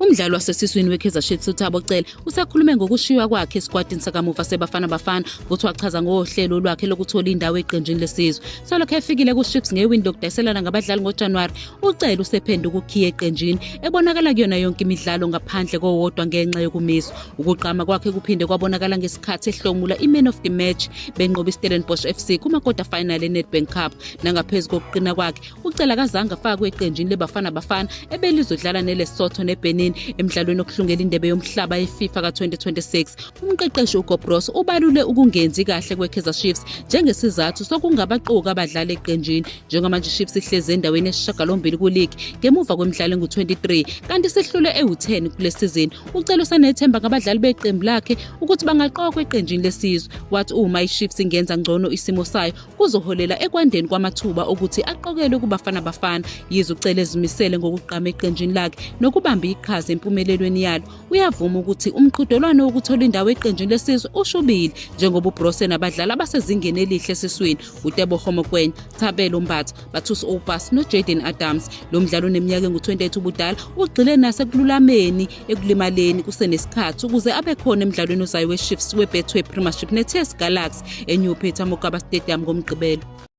Umdlali wasesiswini weKaizer Chiefs uThabo Cele usekhulume ngokushiywa kwakhe esikwatini sakamuva seBafana Bafana futhi wachaza ngohlelo lwakhe lokuthola indawo eqenjini lesizwe. Selokhu efikile kuChiefs ngewindi lokudayiselana ngabadlali ngoJanuwari, uCele usephenduka ukhiye eqenjini ebonakala kuyona yonke imidlalo ngaphandle kowodwa ngenxa yokumiswa. Ukugqama kwakhe kuphinde kwabonakala ngesikhathi ehlomula i-Man of the Match benqoba iStellenbosch FC kuma-quarter final eNedbank Cup. Nangaphezu kokuqina kwakhe, uCele akazange afakwe eqenjini leBafana Bafana ebelizodlala neLesotho neBenin emdlalweni okuhlungela indebe yomhlaba yeFIFA ka-2026. Umqeqeshi uHugo Broos ubalule ukungenzi kahle kweKaizer Chiefs njengesizathu sokungabaqoki abadlali eqenjini. Njengamanje iChiefs ihlezi endaweni yesishiyagalombili kuligi ngemuva kwemidlalo engu-23 kanti sihlule ewu-10 kule sizini. UCele usanethemba ngabadlali beqembu lakhe ukuthi bangaqokwa eqenjini lesizwe. Wathi uma iChiefs ingenza ngcono isimo sayo kuzoholela ekwandeni kwamathuba okuthi aqokelwe kuBafana Bafana. Yize uCele ezimisele ngokugqama eqenjini lakhe nokubamba iqhaza empumelelweni yalo, uyavuma ukuthi umqhudelwano wokuthola indawo eqenjini lesizwe ushubile njengoba uBroos enabadlali abasezingeni elihle esiswini uTeboho Mokoena, Thabelo Mbatha, Bathusi Aubaas noJayden Adams. Lo mdlalo oneminyaka engu-28 ubudala ugxile nasekululameni ekulimaleni kusenesikhathi ukuze abe khona emdlalweni ozayo weChiefs weBetway Premiership neTS Galaxy eNew Peter Mokaba Stadium ngoMgqibelo.